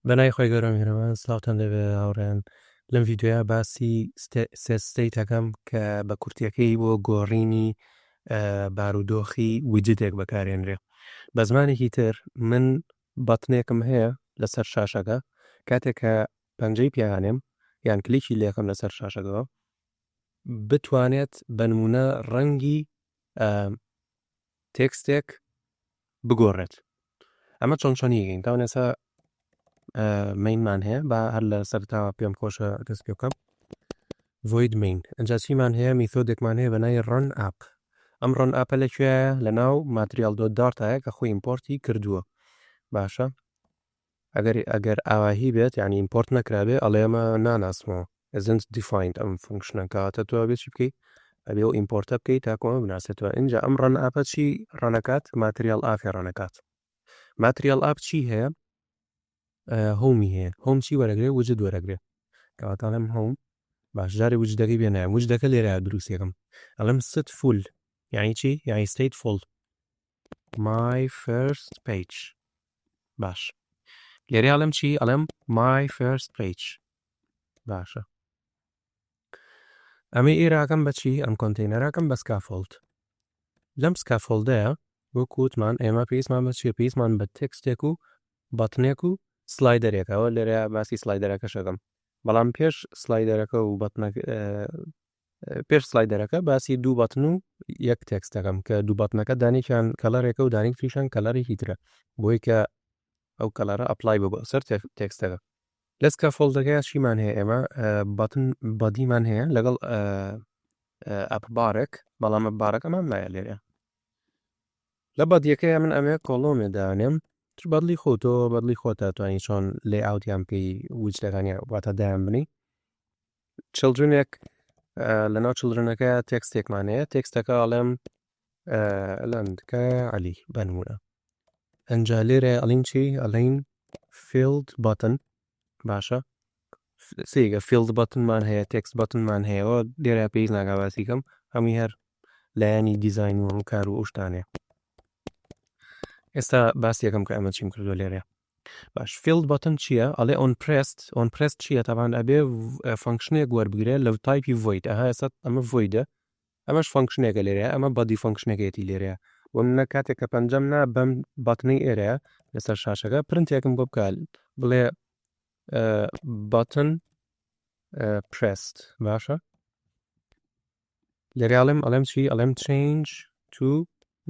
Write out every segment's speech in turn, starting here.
بەناوی خوای گەورە میهرەبان سڵاوتان لێبێ هاوڕێیان لەم ڤیدیۆیە باسی set state ئەکەم کە بە کورتیەکەی بۆ گۆڕینی بارودۆخی widget ێک بەکارێنرێ بە زمانێکی تر من button ێکم هەیە لەسەر شاشەکە کاتێک کە پەنجەی پیانێم یان کلیکی لێکەم لەسەر شاشەکەەوە بتوانێت بە نمونە ڕەنگی تێکستێک بگۆڕێت ئەمە چۆن چۆنیگەین تاوان ئێستا main مان هەیە با هەر لە سەرتاوە پێم خۆشە دەست پێ بکەم void main ئەجا چیمان هەیە method ێکمان هەیە بە ناوی run app ئەم run app ە لە کوێیە لە ناو material dot dart ایە کە خۆی import ی کردووە باشە ئەگەر ئەگەر ئاواهی بێت یعنی import نەکرابێ ئەڵێ ئەمە ناناسمەوە isn't defined ئەم function ە کەواتە تۆ ئەبێ چی بکەی ئەبێ ئەو import ە بکەی تاکو ئەمە بناسێتەوە ئینجا ئەم run app ە چی run ئەکات material app ی run ئەکات material app چی هەیە home ی هەیە home چی وەرەگرێ widget وەرەگرێ کەواتە ئەڵێم home باش جارێ widget ەکەی بێ نایەم widget ەکە لێرە دروستێکم ئەڵێم set full یعنی چی یعنی state full my first page باش لێرە ئەڵێم چی ئەڵێم my first page باشە ئەمەی ئێراکەم بەچی ئەم container ەکەم بە scaffold لەم scaffold ەیە وەکو وتمان ئێمە پێویستمان بە چیە پێویستمان بە تێکستێک و button ێک و slider ێکەوە لێرە باسی slider ەکەشەکەم بەڵام پێش slider ەکە و button ە پێش slider ەکە باسی دوو button و یەک تێکست دەکەم کە دوو button ەکە دانێکیان color ێکە و دانێک تریشان color ێکی ترە بۆی کە ئەو color ە apply بۆ سەر تێکستەکە لە scaffold ەکەی چیمان هەیە ئێمە button body مان هەیە لەگەڵ app bar ێک بەڵام app bar ەکەمان نایە لێرە لە body ەکەی من ئەمێ column ێ دانێم چ بەدڵی خۆ تۆ بەدڵی خۆتە توانی چۆن layout یان بکەی widget ەکانی واتە دایان بنی children ێک لەناو children ەکە تێکستێکمان هەیە تێکستەکە ئەڵێم لەندکە عەلی بەنمونە ئەنجا لێرە ئەڵین چی ئەڵین filled button باشە سیگە filled button مان هەیە text button مان هەیەەوە لێرە پێویست ناکا باسیکەم هەمووی هەر لایەنی دیزاین و کار و ئەو شتانەیە ئێستا باسی یەکەم کە ئەمە چیم کردو لێرە باش filled button چییە؟ ئەڵێ on pressed on pressed چییە؟ تەبان ئەبێ function ێک وەربگرێ لە type ی void ئەها ئێستا ئەمە void ە ئەمەش function ێکە لێرەیە ئەمە body function ەکەیەتی لێرەیە بۆ منە کاتێک کە پەنجەم نا بەم button ەی ئێرەیە لەسەر شاشەکە پرنتێکم بۆ بکە بڵێ button pressed باشە لێرە ئەڵێم ئەڵێم چی ئەڵێم change to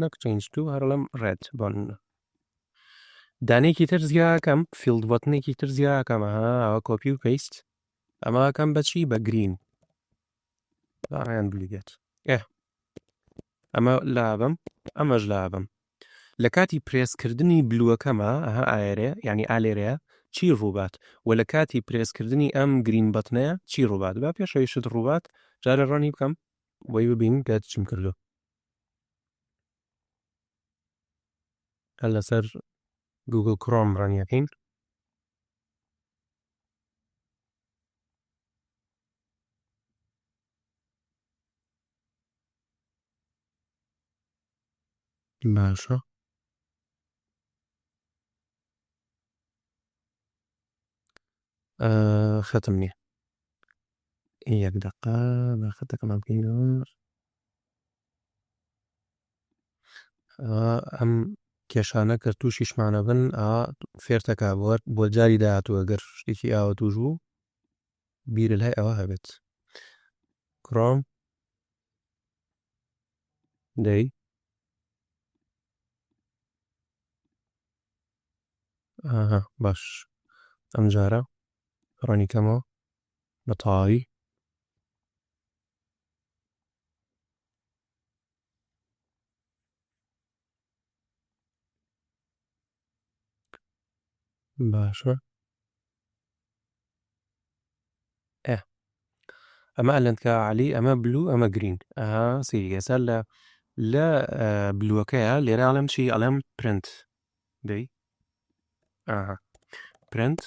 نەک change to هەر ئەڵێم red بۆ نمونە دانەیەکی تر زیاکەم filled button ێکی تر زیاکەم ها ئەوە کۆپی و paste ئەمەکەم بەچی بە green ڕیان blue بێت ئێ ئەمە لابم ئەمەش لابم لە کاتی press کردنی blue ەکەمە ئەها ئایرێ یعنی ئالێرەیە چی ڕووبات و لە کاتی press کردنی ئەم green button ەیە چی ڕووبات با پێشەوەی شت ڕووبات جارێ run ی بکەم بۆی ببین کە چیم کردو هەر لەسەر Google Chrome run یەکەین باشە خەتم نییە یەک دقە بە خەتەکەمان بکەینەوە ئەم کێشانە کە تووشیشمانە بن فێرتەکە بۆ بۆ جاری داهاتوو ئەگەر شتێکی ئاوە توش بوو بیرە لای ئەوە هەبێت کرۆم دەی ئاها باش ئەم جارە ڕەنی کەمەوە بە تەواوی باشە ئێ ئەمە ئەلەندکا عەلی ئەمە blue ئەمە green ئەها سەیری ئێستا لە لە blue ەکەیە لێرە ئەڵێم چی ئەڵێم پرنت دەی ئاها print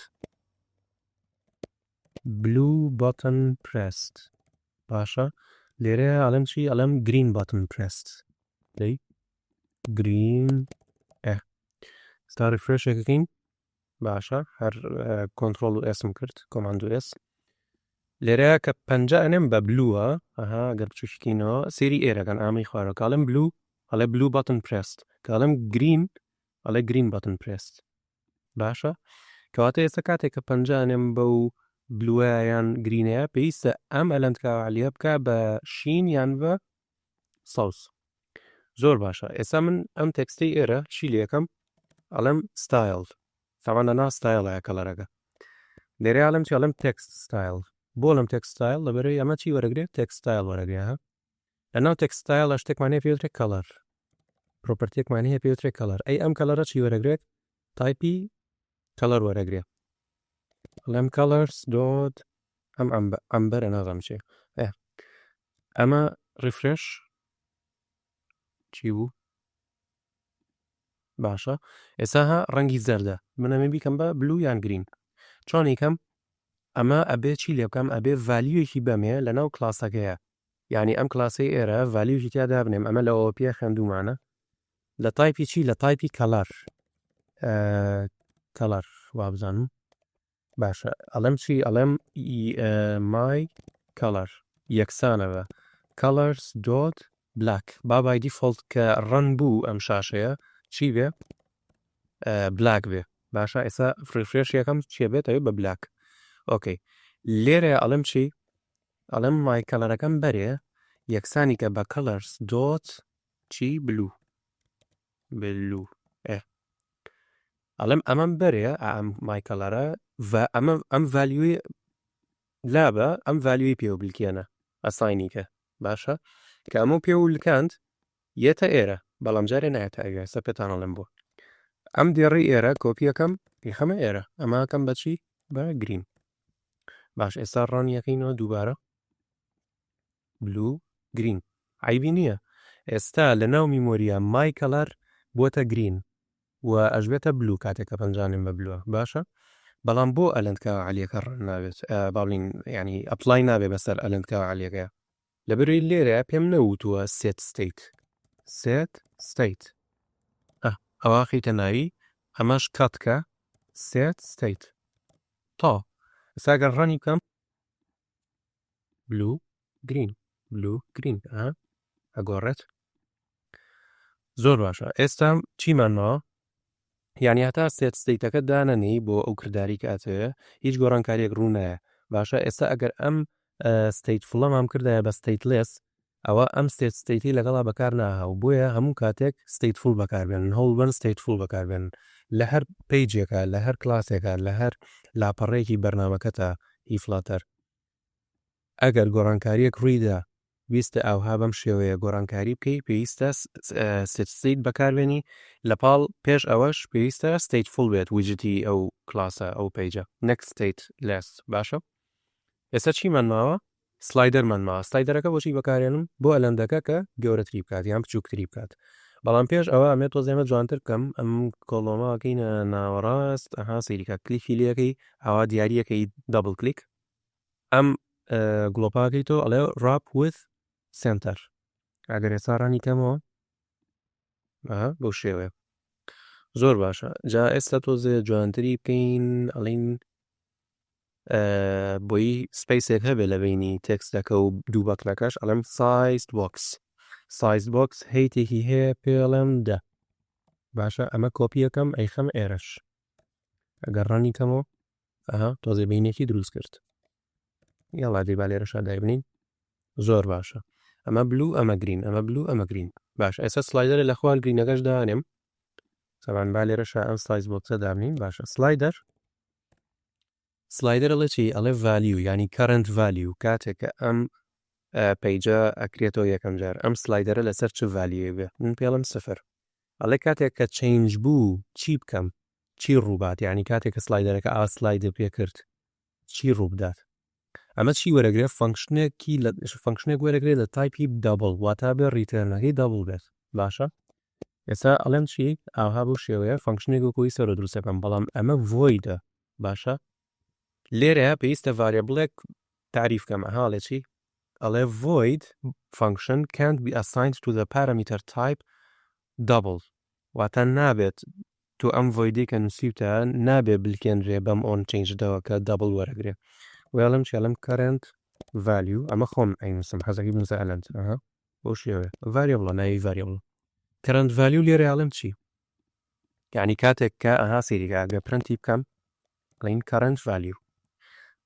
blue button pressed باشە لێرە ئەڵێم چی ئەڵێم green button pressed دەی green ئێ ستا refresh ێکەکەین. باشە هەر کۆنترۆڵ و S م کرد command و S لێرەیە کە پەنجە ئەنێم بە blue ە ئەها گەر بچووکینەوە سێری ئێرەکەن ئامەی خوارەوە کاڵم blue ئەڵێ blue button pressed کاڵم green ئەڵێ green button pressed باشە کەواتە ئێستا کاتێک کە پەنجە ئەنێم بەو blue ە یان green ەیە پێویستە ئەم ئەلەندکاوە عەلیە بکە بە شین یان بە سەوز. زۆر باشە ئێستا من ئەم text ەی ئێرە چی لەکەم ئەڵێم ستایل تاوان لەنا style ە color ەکە لێرە ئەڵێم چی ئەڵێم text style بۆ لەم text style لەبەرەی ئەمە چی وەرەگرێت text style وەرەگرێ ها لەناو text style شتێکمان هەیە پێوترێت color property ێکمان هەیە پێوترێت color ئەی ئەم color ە چی وەرەگرێت type ی color وەرەگرێ ئەڵێم colors dot ئەم ئەمبەرە نازانم چیە ئەمە refresh چی بوو باشە ئێستا ها ڕەنگی زەردە من ئەمێ بیکەم بە blue یان green چۆنی کەم ئەمە ئەبێ چی لێ بکەم ئەبێ value یەکی بەمێ لەناو کلاسەکەیە یعنی ئەم کلاسەی ئێرە value یەکی تیا دابنێم ئەمە لە OOP خوێندومانە لە type ی چی لە type ی color color وابزانم باشە ئەڵێم چی ئەڵێم my color یەکسانە بە colors dot black با by default کە run بوو ئەم شاشەیە چی بێ black بێ باشە ئێستا refresh یەکەم چێ بێت ئەوێ بە black okay لێرە ئەڵێم چی ئەڵێم my color ەکەم بەرێ یەکسانی کە بە colors dot چی blue blue ئێ ئەڵێم ئەمەم بەرێ ئەم my color ە ئەمە ئەم value ی لابە ئەم value ی پێوە بلکێنە assign ی کە باشە کە ئەمە پێوە لکاند یەتە ئێرە بەڵام جارێ نایەتە ئەوێ ئێستا پێتان ئەڵێم بۆ ئەم دێڕی ئێرە کۆپیەکەم یخەمە ئێرە ئەماکەم بەچی بە green باش ئێستا run یەکەینەوە دووبارە blue green عیبی نییە ئێستا لە ناو memory ە my color بووەتە green و ئەشبێتە blue کاتێک کە پەنجانێم بە blue ە باشە بەڵام بۆ ئەلەندکا عەلیەکە run نابێت باڵین ینی apply نابێ بەسەر ئەلەندکا عەلیەکەیە لەبەرەی لێرە پێم نەوتووە set state set state ئەوە خیتە ناوی ئەمەش کاتکە set state تا ئێستا گەر run ی بکەم blue green blue green ئەگۆڕێت زۆر باشە ئێستا چیمان ماوە یعنی هەتا set state ەکە دانەنی بۆ ئەو کرداری کە ئەتەوێ هیچ گۆڕانکاریەک ڕوونایە باشە ئێستا ئەگەر ئەم stateful ەمان کردایە بە stateless ئەوە ئەم set state ی لەگەڵا بەکار ناها و بۆیە هەموو کاتێک stateful بەکاربێنن هەوڵبەن stateful بەکاربێنن لە هەر page ێکە لە هەر کلاسێکە لە هەر لاپەڕەیەکی بەرنامەکەتە هی Flutter ئەگەر گۆڕانکاریەک ڕوویدا ویستە ئاوها بەم شێوەیە گۆڕانکاری بکەی پێویستە set state بەکاربێنی لە پاڵ پێش ئەوەش پێویستە stateful بێت widget ی ئەو کلاسە ئەو page ە نەک stateless باشە ئێستا چیمان ماوە slider مان ماوە slider ەکە بۆچی بەکارێنم بۆ element ەکە کە گەورەتری بکات یان بچووکتری بکات بەڵام پێش ئەوە ئەمێ تۆزێمە جوانتر بکەم ئەم column ەکەینە ناوەڕاست ئەها سەیریکە کلیکی لەکەی ئەوە دیارەکەی double click ئەم گڵۆپاکەی تۆ ئەڵێ wrap with center ئەگەر ئێستا run ی کەمەوە بەو شێوەیە زۆر باشە جا ئێستا تۆزێ جوانتری بکەین ئەڵین بۆی space ێک هەبێ لە بینی text ەکە و دوو button ەکەش ئەڵێم sized box sized box height ێکی هەیە پێڵێم دە باشە ئەمە کۆپیەکەم ئەیخەم ئێرەش ئەگەر run ی کەمەوە ئەها تۆزێ بینێکی دروست کرد یاڵا دەی با لێرەشا دایبنین زۆر باشە ئەمە blue ئەمە green ئەمە blue ئەمە green باش ئێستا slider ە لە خوار green ەکەش دانێم سەبان با لێرەشا ئەم size box ە دابنین باشە slider slider ئەڵێ چی ئەڵێ value یعنی current value کاتێک کە ئەم page ە ئەکرێتەوە یەکەم جار ئەم slider ە لەسەر چ value بێ من پێڵم سفر ئەڵێ کاتێک کە change بوو چی بکەم چی ڕووبات یعنی کاتێک کە slider ەکە ئا slide پێ کرد چی ڕووبدات ئەمە چی وەرەگرێت function ێکی لە function ێک وەرەگرێت لە type ی double واتا بێ return ەکەی double بێت باشە ئێستا ئەڵێم چی ئاها بەو شێوەیە function ێک وەکوی سەرۆ دروستەکەم بەڵام ئەمە void ە باشە لێرە پێویستە variable ێک تعریف کەم ئەها ئەڵێ چی ئەڵێ void function can't be assigned to the parameter type double واتە نابێت. تۆ ئەم void ەی کە نووسیوتە نابێ بلکێنرێ بەم on changed ەوە کە double وەرەگرێ. وێ ئەڵێم چی؟ ئەڵێم current value، ئەمە خۆم ئەینووسم، حەزەکەی بنووسە ئەلەند. ئەها بەو شێوەیە variable ە، ناوی variable current value. لێرە ئەڵێم چی؟ یعنی کاتێک کە ئەها سەیریکە ئەگەر پرنتی بکەم بڵین current value،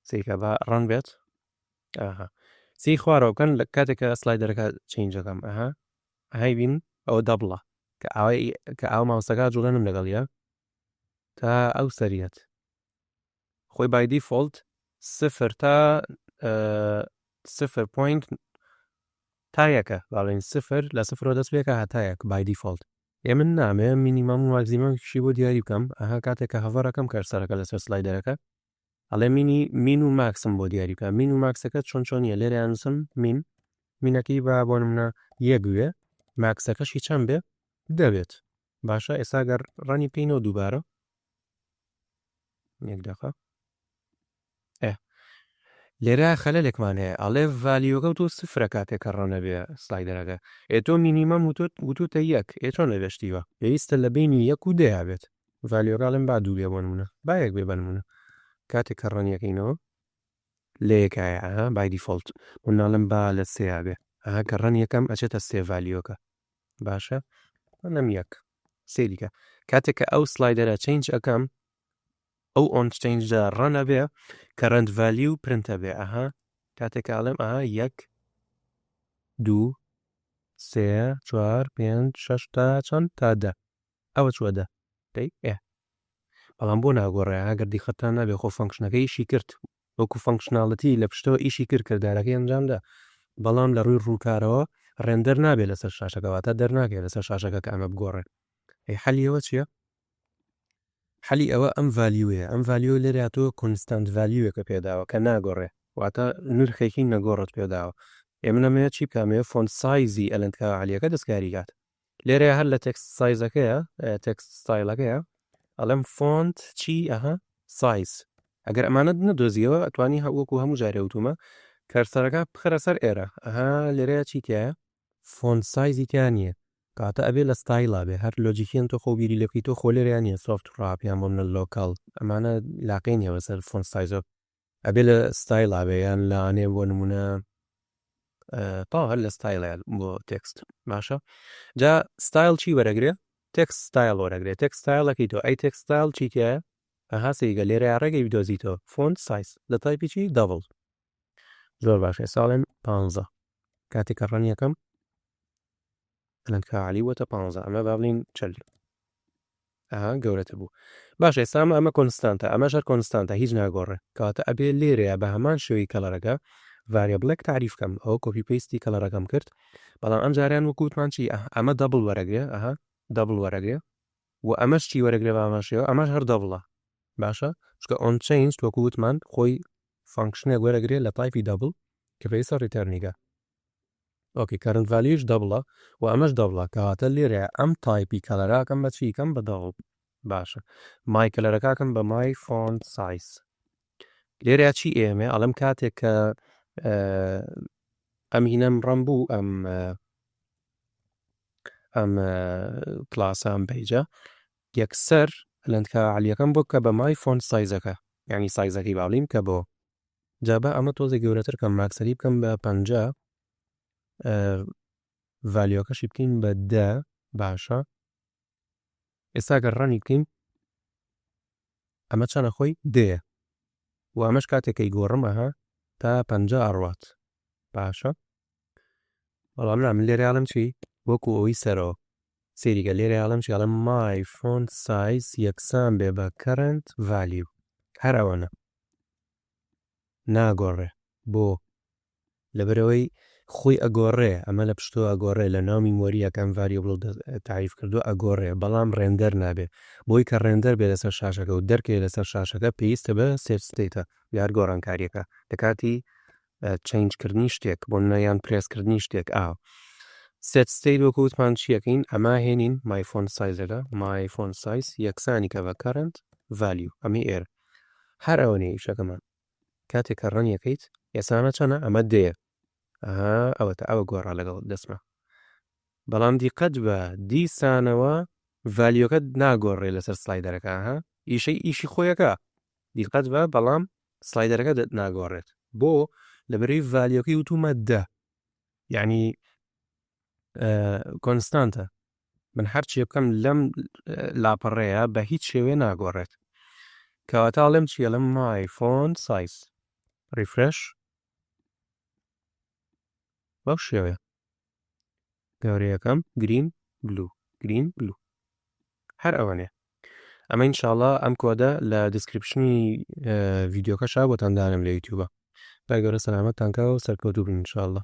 سەیرکە با run بێت. ئەها سی خوارەوە بکەن لە کاتێک کە slider ەکە change ەکەم، ئەها ئەهای بین ئەوە double ە کە ئاوای کە ئاو ماوسەکە جوڵێنم لەگەڵیە تا ئەو سەریەت. خۆی by default سفر تا سفر point تا یەکە، باڵین سفر لە سفرەوە دەست پێکە هەتا یەک by default. ئێ من نامەوێ minimum و maximum شی بۆ دیاری بکەم. ئەها کاتێک کە hover ەکەم cursor ەکە لەسەر slider ەکە ئەڵێ mini min و max م بۆ دیاری بکە. min و max ەکە چۆن چۆنیە؟ لێرە نووسم min، min ەکەی با بۆ نمونە یەک بێ، max ەکەشی چەند بێ؟ دەبێت. باشە ئێستا گەر run ی بکەینەوە دووبارە، یەک دقە، ئێ لێرە خەلەلێکمان هەیە، ئەڵێ value ەکە تۆ سفرە کاتێک کە run ە بێ slider ەکە. ئێ تۆ minimum وتوتە یەک، ئێ چۆن لەبێ شتیوە؟ پێویستە لە بینی یەک و دەیا بێت value ەکە. ئەڵێم با دوو بێ بۆ نمونە، با یەک بێ بە نمونە. کاتێک کە run یەکەینەوە لە یەکایە، ئەها by default. من ناڵێم با لە سێیا بێ. ئەها کە run یەکەم ئەچێتە سێ value ەکە. باشە ئەڵێم یەک. سەیریکە کاتێک کە ئەو slider ە change ئەکەم ئەو on change ە run ئەبێ، current value print ئەبێ. ئەها کاتێک کە ئەڵێم ئەها یەک، دوو، سێ، چوار، پێنج، شەش تا چەند؟ تا دە. ئەوە چووە دە. دەی ئێ بەڵام بۆ ناگۆڕێ؟ ئەگەر دیقەتتان نابێ خۆ function ەکە ئیشی کرد، وەکو functionality لە پشتەوە ئیشی کرد، کردارەکەی ئەنجامدا، بەڵام لە ڕووی ڕووکارەوە render نابێت لەسەر شاشەکە، واتە دەرناکەوێت لەسەر شاشەکە کە ئەمە بگۆڕێ. ئەی حەلی ئەوە چییە؟ حەلی ئەوە ئەم value یە. ئەم value لێرە تۆ constant value ێکە پێداوە کە ناگۆڕێ، واتە نرخێکی نەگۆڕت پێداوە. ئێ من ئەمەوێت چی بکەم؟ ئەمەوێت font size ی ئەلەند عەلیەکە دەستکاری کات. لێرە هەر لە text size ەکەیە، text style ەکەیە، ئەڵێم font چی؟ ئەها size. ئەگەر ئەمانەت نەدۆزیەوە ئەتوانی وەکو هەموو جارێ وتومە cursor ەکە بخەرە سەر ئێرە. ئەها لێرەیە چی تایە؟ font size ی تیا نییە، کاتە ئەبێ لە style ا بێ. هەر logic یان تۆ خۆ بیری لێ بکەی تۆ خۆ لێرەیان نییە soft wrap یان بۆ منە local، ئەمانە لاقەی نییە بەسەر font size ەوە. ئەبێ لە style ا بێ یان لەوانەیە بۆ نمونە تا هەر لە style بۆ text. باشە جا ستایل چی وەرەگرێ؟ text style وەرەگرێ. text style ەکەی تۆ، ئەی text style چی تایە؟ ئەها سەیرکە لێرە ڕێگەی بدۆزیتەوە font size لە type ی چی؟ double. زۆر باشە ئێستا ئەڵێم 15. کاتێک کە run یەکەم ئەلەند عەلی وەتە 15، ئەمە با بڵین 40. ئەها گەورەتر بوو. باشە ئێستا ئەمە constant ە، ئەمەش هەر constant ە، هیچ ناگۆڕێ. کەواتە ئەبێ لێرەیە بە هەمان شێوەی color ەکە variable ێک تعریف کەم. ئەوە copy paste ی color ەکەم کرد، بەڵام ئەم جاریان وەکو وتمان چی؟ ئەمە double وەرەگرێ. ئەها double وەرەگرێ و ئەمەش چی وەرەگرێ بە هەمان شێوە؟ ئەمەش هەر double ە. باشە چونکە on change وەکو وتمان خۆی function ێک وەرەگرێ لە type ی double کە پێویستە return یگە. okay current value ش double ە و ئەمەش double ە، کەواتە لێرە ئەم type ی color ەکەم بە چی کەم؟ بە double. باشە my color ەکەم بە my font size. لێرە چی ئێمێ؟ ئەڵێم کاتێک کە ئەم هینەم run بوو، ئەم کلاسە، ئەم page ە، یەکسەر لەندکا عەلیەکەم بۆ بکە بە my font size ەکە، یعنی size ەکەی باڵیم کە بۆ. جا با ئەمە تۆزێک گەورەتر کەم، max ەکەی بکەم بە 50، value ەکەشی بکەین بە 10. باشە ئێستا گەر run ی بکەین ئەمە چەنە؟ خۆی دەیە و ئەمەش کاتێکەی گۆڕم ئەها تا 50 ئەڕوات. باشە بەڵام نا من لێرە ئەڵێم چی؟ وەکو ئەوەی سەرەوە سەیریکە، لێرە ئەڵێم چی؟ ئەڵێم my font size یەکسان بێ بە current value. هەر ئەوەنە ناگۆڕێ. بۆ؟ لەبەرەوەی خۆی ئەگۆڕێ، ئەمە لە پشتەوە ئەگۆڕێ لە ناو memory یە کە ئەم variable تاریف کردو ئەگۆڕێ، بەڵام render نابێ. بۆی کە render بێ لەسەر شاشەکە و دەرکەوێ لەسەر شاشەکە پێویستە بە set state ە یار گۆڕانکاریەکە لە کاتی change کردنی شتێک بۆ نمونە یان press کردنی شتێک. ئا set state وەکو وتمان چیەکەین؟ ئەمە هێنین my font size ەکە، my font size یەکسانی کە بە current value. ئەمەی ئێرە هەر ئەوە نیە ئیشەکەمان. کاتێک کە run یەکەیت ئێستا ئەمە چەنە؟ ئەمە دەیە. ئەها ئەوەتە ئەوە گۆڕا لەگەڵ دەستمە، بەڵام دیقەت بە دیسانەوە. value ەکە ناگۆڕێ لەسەر slider ەکە ها ئیشەی ئیشی خۆیەکە دیقەت بە بەڵام slider ەکە ناگۆڕێت بۆ لەبەرەی value ەکەی وتومە دە یعنی constant ە من هەرچێ بکەم لەم لاپەڕەیە بە هیچ شێوێ ناگۆڕێت. کەواتە ئەڵێم چی؟ ئەڵێم my font size refresh بەو شێوەیە گەورەیەکەم green blue green blue هەر ئەوەنێ. ئەمە ئینشاڵا ئەم کۆدە لە description ی ڤیدیۆکەشا بۆتان دانم لە یوتیوبە. خوای گەورە سەلامەتتان کا و سەرکەوتوو بن ئینشاڵا.